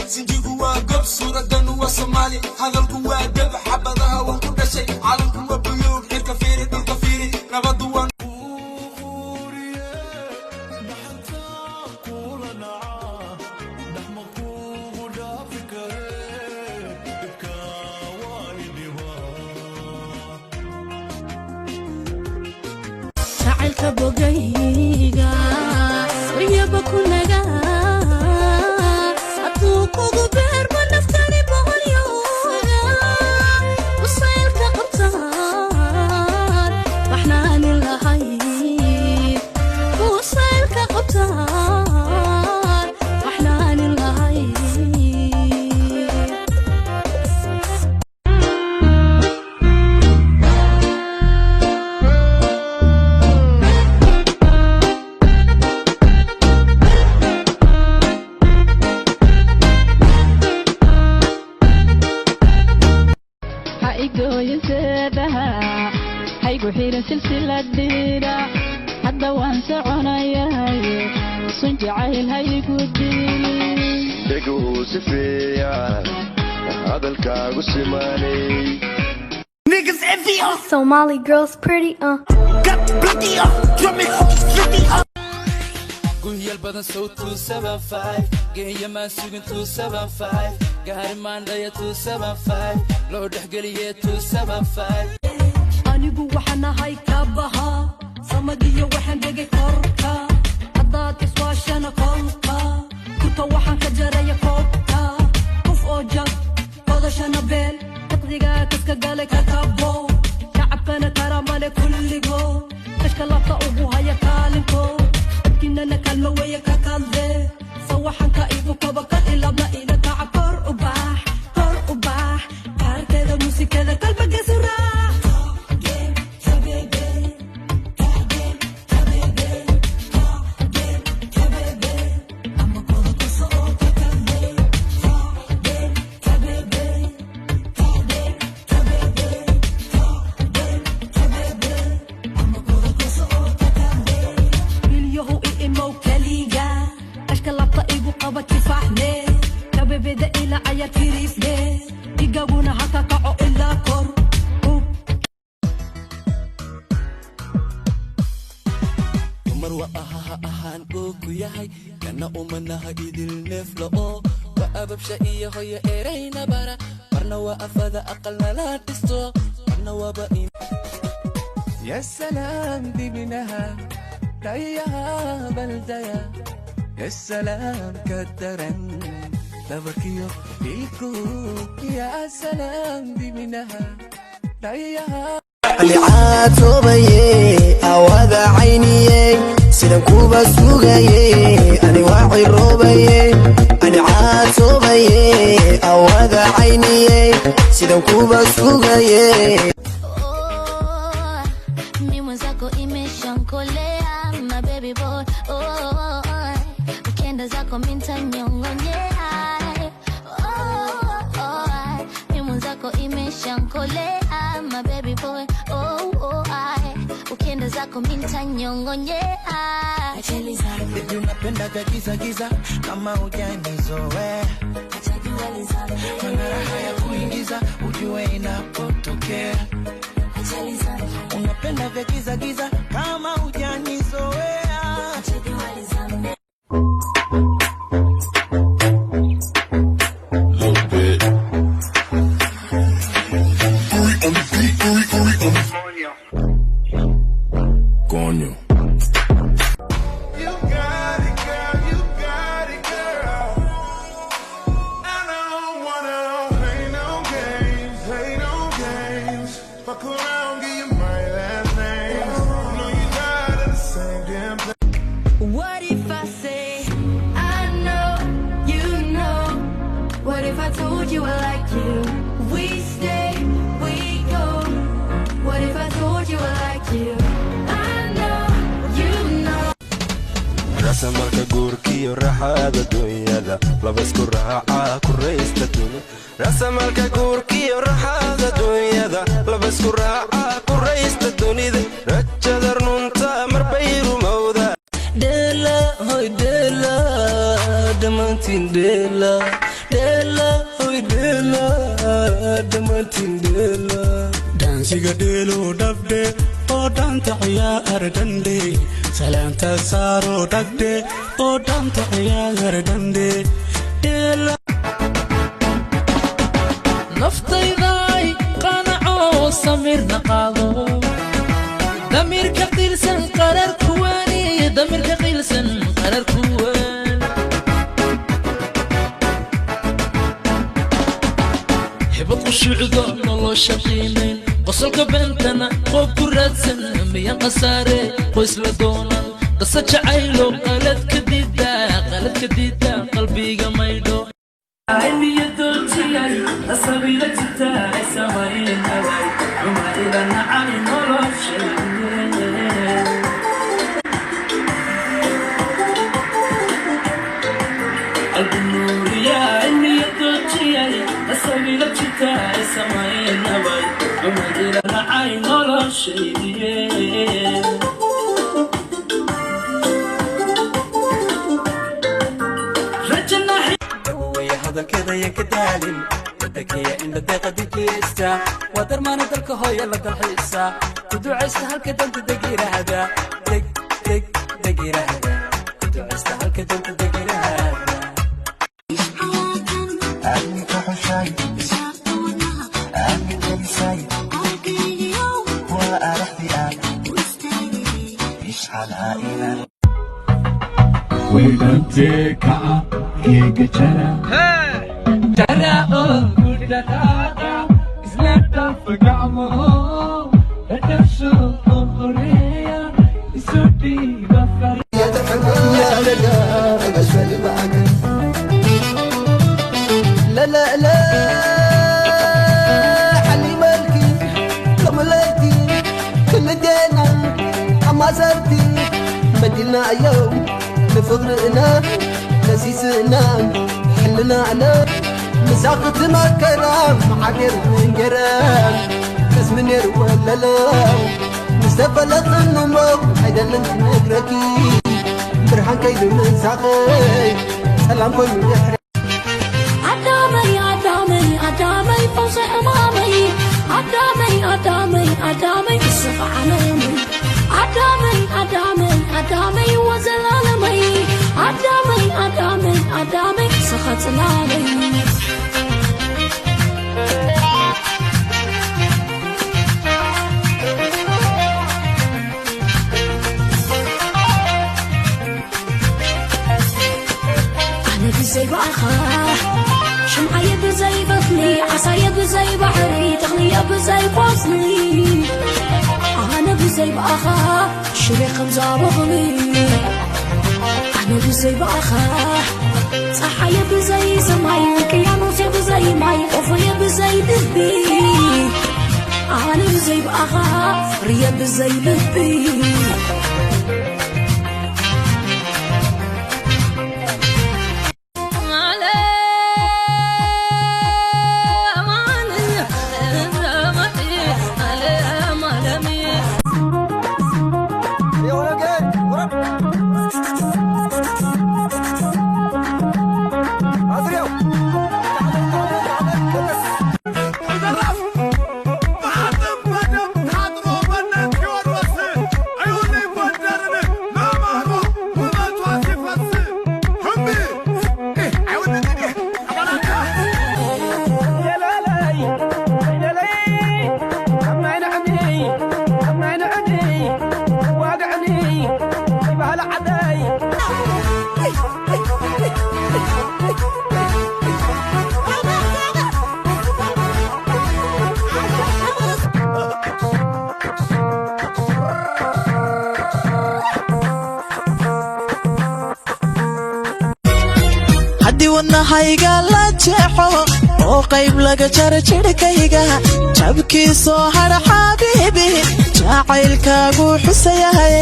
Sinjigu waa gob, suuradanu waa Soomaali, hadalku waa dab, xabadaha waan ku dhashay, calanku waa buluug, cirka fiiri, dhulka fiiri, nabadu waa. Jacaylka bogayga waryaba ku nagaa, hadduu kugu beerma naftani boqolyooga usaylka qabtaan baxnaanin lahayn, usaylka qabtaan baxnaanin lahayn. Ha igooyin seedaha, haygu xirin silsiladhiira, hadda waan soconayahay, sun jacayl ha igu dilin. Dheguhu si fiican hadalkaagu simanay. Somali girls pretty. Gunyal badan sow 275, geeya maan sugin 275, gaari maandhaya 275, loo dhexgeliye 275. Anigu waxaan ahay kabaha samadiyo, waxaan dhegay korka, haddaad iswaashana kolka kurta waxaan ka jaraya koobka, qof oo jab qodashana beel naqdigaa kaska galay kakabo, shacabkana karamale kulligo, kashka labta ugu haya kaalinko, dadkinana kaalma weeye ka kalde, sawaxanka igu kaba kal ilabna ila kaca, kor u baax, kor u baax, kaarkeeda muusikada kalba gesuraax. Milyahu i imow kaliga, kashka labta igu qaba, kifaaxne kabebeda ila cayar kiriifne, igaguna haka kaco ilaa kor ub. Dumar wa ahaha ahaan uu ku yahay kana umanaha idil neef la'o wa ababsha iyo hoyo erayna bara, marna waa afada aqal nala dhisto, marna waaba in. يا سلام dibnaha dhayaha baldaya, يا سلام kadaran dhabarkiyo ilku, يا سلام dibnaha dhayaha. Anicaatoobaye awada cayniyey, sidan kuba sugaye, ani waa ciroobaye. Anicaatoobaye awada cayniyey, sidan kuba sugaye. Oh, mi mwenzako imeshankolea, my baby boy. Oh, ukienda zako mintanyongonyea. Oh, mi mwenzako imeshankolea, my baby boy. Oh, ukienda zako mintanyongonyea. Baby, unapendaga giza giza kama hujanizoea, mana raha ya kuingiza ujue inapotokea. Unapenda vya giza giza kama hujanizoea. Little bit. Coño. You got it, girl, you got it, girl. I don't wanna play no games, play no games. Fuck around, give you my last name. Know you tired of the same damn thing. What if I say I know you know? What if I told you I like you? We stay, we go. What if I told you I like you? I know you know. Rasamalka guurkiyo raxaada dunyada, laba isku raaca ku raysta duni. Rasamalka guurkiyo raxaada dunyada, laba isku raaca ku raysta dunida, rajada runta marbay rumowda. Dheela hoy dheela, dhammaantiin dheela. Dhammaantiin dheela. Dhaansiga dheeloo dhabdhe oo dhaanta ciyaar dhandhe, salaanta saaroo dhagdhe oo dhaanta ciyaar dhandhe, dheela. Naftayday qanaco, samirna qaado, damirka qiilsan qarar kuwaani, damirka qiilsan qarar kuwan. Hibad qushuucdo nolosha qiimayn, qosolka beentana qoob ku raadsan, miyan khasaare qoys la doonan, qisa jacaylo qalad ka diida, qalad ka diida, qalbiga maydho. Dawowaya hadalkeeda ka daalin, wadankaya indha deeqa dejiyeysta, waa darmaana dalka hooya la dalxiisa, ku ducaysta halka danta deg yiraahda, deg deg deg yiraahda, ku ducaysta halka danta deg yiraahda. Aminka xushay, aamin gelisay, waa araxdi aan ishcalaa inaan Weydantee kaca keega jara jara oo ku dhaqaaqa, isla dhafa gacmaho, dhadhasho oo horeeya, isu dhiiba far. لا لا لا حلي مالكي كملتي كل دينا أما زرتي بدلنا يوم لفقرنا نسيسنا حلنا على مساقتنا كرام حقر من جرام بس من يروى لا لا مستفى لطن هيدا اللي انت نقركي برحان كيدو من ساقي سلام كل يحرق. عدامي عدامي عدامي فوز أمامي، عدامي عدامي عدامي الصف عمامي، عدامي عدامي عدامي وزلالمي، عدامي عدامي عدامي سخط لالي. أنا بزي بأخا شمعية بزي بطني، عصاية بزي بحري، تغنية بزي قصني، أنا بزي بأخا شريق مزابغني، أنا بزي بأخا صحية بزي سماي، كيانوسي بزي ماي، أوفية بزي دبي، أنا بزي بأخا ريا بزي لبي. Haddii wadnahayga la jeexo oo qayb laga jaro jidhkayga, jabkii soo hadha xabiibi jacaylkaagu xusayahay.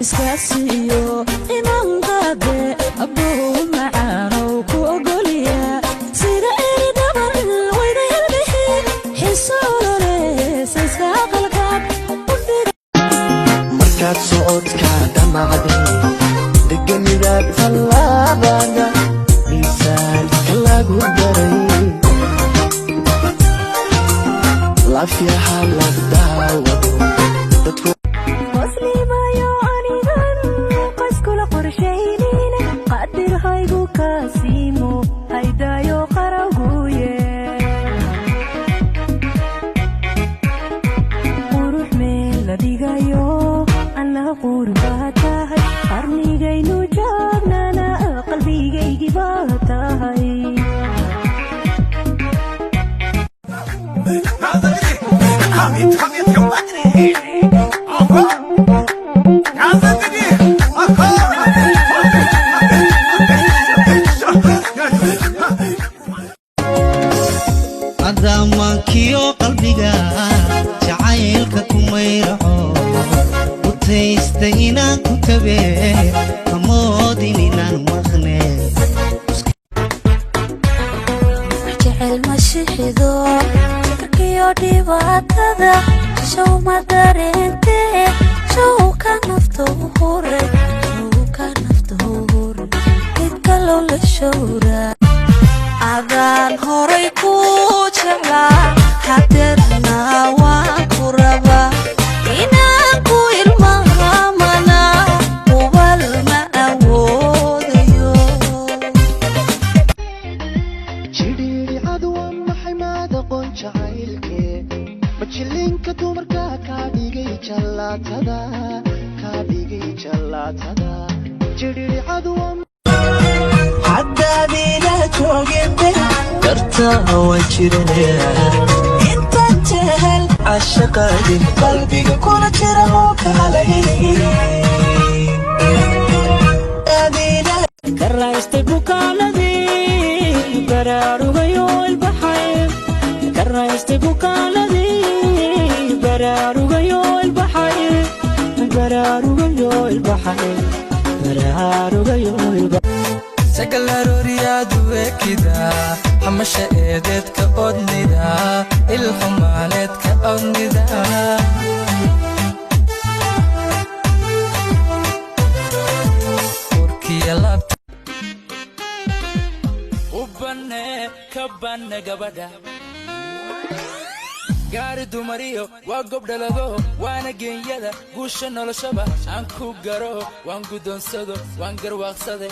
Iskaasiyo iman qaade, abuu macaanow ku ogolya sida eri. Tallaabada miisaanka lagu daray, laafyaha la daawado dadku. Qoslimayo anigan qoyskula qorshaynine, qadir haygu kaasiimo haydaayo qarawguye. Qurux meel la dhigayo anna qur baa tahay, qarnigaynu joognana qalbigaygii baa tahay. Adaamaankiyo qalbiga jacaylka kumayraco, utaysta inaan ku tabe, hamoodin inaan maqne. Jecel ma shixido karkiyo dhibaatada, show ma dareentee, showka nafta u huray, showka nafta u huray, mid kaloo la showraa. Adaan horay ku jeclaa, hadeerna waan ku rabaa, inaan ku ilmahamana hubal ma awoodayo. Jidhiidhicadu waa maxay? Maad aqoon jacaylkee? Majilinka dumarka kaa dhigay jallaatada, kaa dhigay jallaatada. Jidhiidhicadu waa Haddaad ila jooginde dartaa waan jiranaya, intaan jehel cashaqaadin qalbiga kula jira oo kaalay. Karaystay bukaanadii baraarugayo ilbaxay, karaystay bukaanadii baraarugayo ilbaxay, baraarugayo ilbaxay, baraarugayo ilbaxay. Sagalarooriyaadu ekida xamasha eedeedka odnida, ilxumaaneedka odnida. Urkiya laabta u banne ka banne gabadha gaari dumariyo waa gobdhalado, waana geenyada guusha noloshaba aan ku garo, waan guddoonsado, waan garwaaqsade.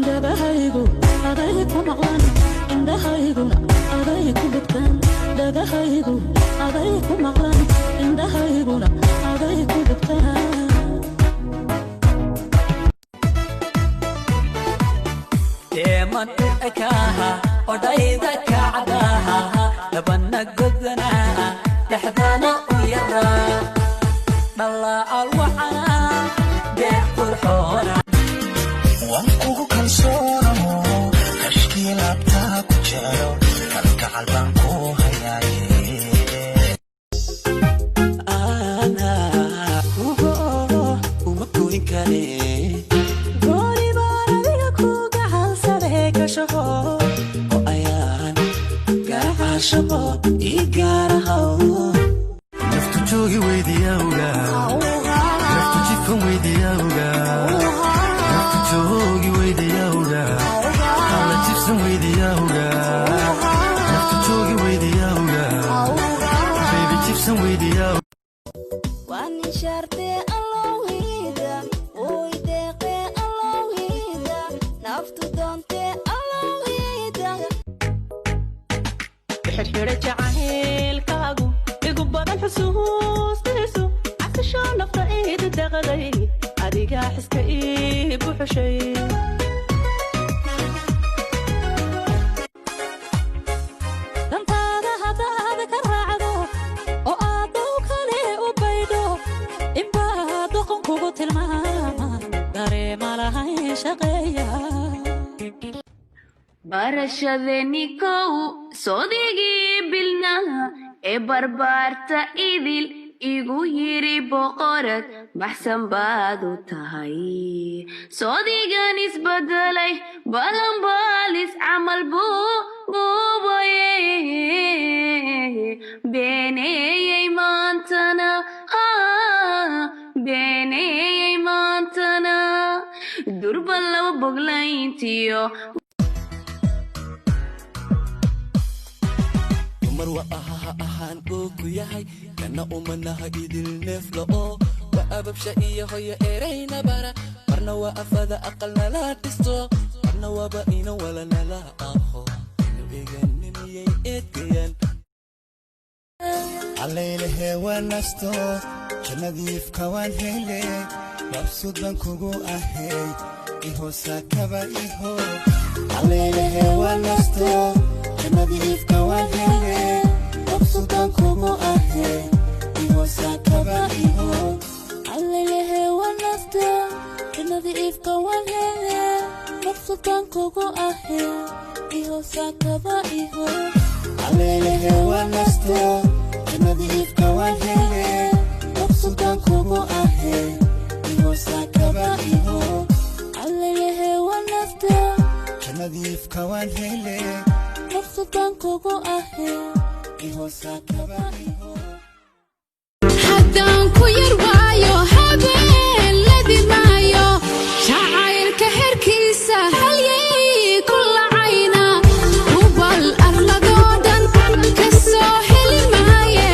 Dhagahaygu aday ku maqlan, indhahayguna aday ku dhegtaan. Dhagahaygu aday ku maqlan, indhahayguna aday ku dhegtaan. Deeman u ekaaha odhayda kacdaha, labana godanaa, dhexdana u yaraa, dhallaacal wacanaa, beer qurxoona. Waan kugu kalsoonaho, kashkii laabtaa ku jeclo, kalgacal baan ku hayaaye. Ana kugo uma goyn kare. Gooni baan adiga ku gacalsadee ka shaqo oo ayaan garacaashaqo ii gaarahow. Naftu joogi weydiyawga, naftu jifan weydiyawga, naftu joogi weydiyawga, alla jibsan weydiyawga, naftu joogi weydiyawga, baby jibsan weydiyaw. Waan ishaartee allowhida, way deeqee allowhida, naftu doontee allowhida. Xidhxidha jacaylkaagu igu badan, xusuustiisu casasho nafta iidi daqday, adigaa xiska ii buxushay. Dantaada haddaad ka raacdo oo aad dow kale u baydho, inbaa doqon kugu tilmaama, dareema lahayn shaqeeya. Barashadeeni kow sodigii bilnaha ee barbaarta idil igu yiri, boqorad baxsan baad u tahay, soodigan isbedelay balanbaalis camal buu buubaye, beeneeyey maantana, beeneeyey maantana. Durba laba boglayntiyo. Dumar wa ahaha ahaan uu ku yahay, kana umanaha idil neef la'o, wa ababsha iyo hoyo erayna bara, marna waa afada aqal nala dhisto, marna waaba ina wala nala aho inu eganiniyay eedgayan. Allaylehe waan nasto, jannadiifka waan hele, mabsuud baan kugu ahay, ihoosakaba iho. Allaylehe waan nasto, jannadiifka waan hele, mabsuud baan kugu ahay, ihoosakaba iho. Allelehe waan nasta, jannada iifka waan hele, mabsuudan kugu ahe, ihoosakaba iho. Allaylehe waan nasto, jannadiifka waan hele, mabsuud baan kugu ahay, ihoosakaba iho. Allelehe waan nasta, jannadiifka waan hele, mabsuudan kugu ahe, ihoosakaba iho. Haddaan ku yar waayo habeen maayo, jacaylka herkiisa halyay ku lacayna, hubal arladoo dhan ka soo heli maaye.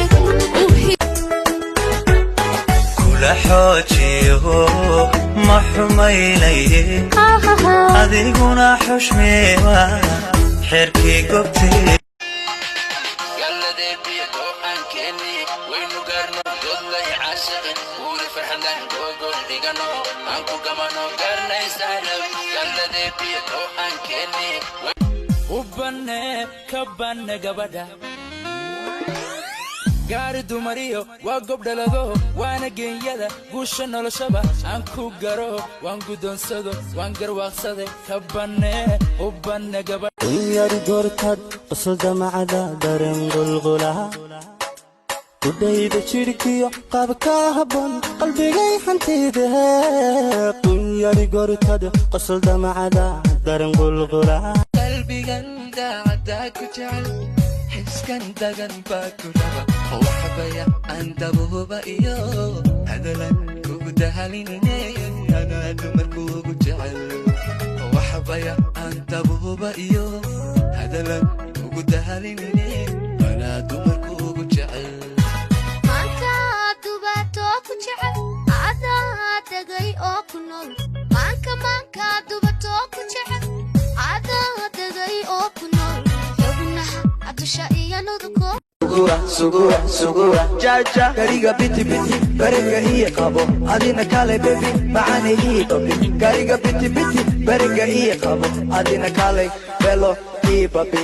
Kula xoojiyo ma xumaynaye, adiguna xushmeewa xerkii gobtee. Galladeebiyo go'aankeeni waynu gaarno, godlay caashaqin guuri farxadlan gogol dhigano, aan ku gamano garnaysaanab galladeebiyo go'aankeeni. U banne ka banne gabadha gaari dumariyo waa gobdhalado, waana geenyada guusha noloshaba aan ku garo, waan guddoonsado, waan garwaaqsade, ka banne, u banne gabadha. Yar goortad qosol damacda dareen qulqula kudhayda jidhkiyo qaabka habboon qalbigay hantida. Qunyari goortad qosol damacda dareen qulqula. Qalbigan daacaddaa ku jecel, xiskan dagan baa ku raba, waxbaya aan dabuhuba iyo hadalan kugu dahalinine, anaa dumarkuugu jecel. Waxbaya aan dabuhuba iyo hadalan kugu dahalinine, anaa dumarkuugu jecel. Maanka dubatoo ku jecel, adaa degay oo ku nool. Maanka, maanka dubatoo ku jecel, adaa degay oo ku nool, xubnaha dusha iyo nuduko. Jaja gariga biti biti bariga ii qabo, adina kale baby macana ii babi. Gariga biti biti bariga ii qabo, adina kale belo ii babi.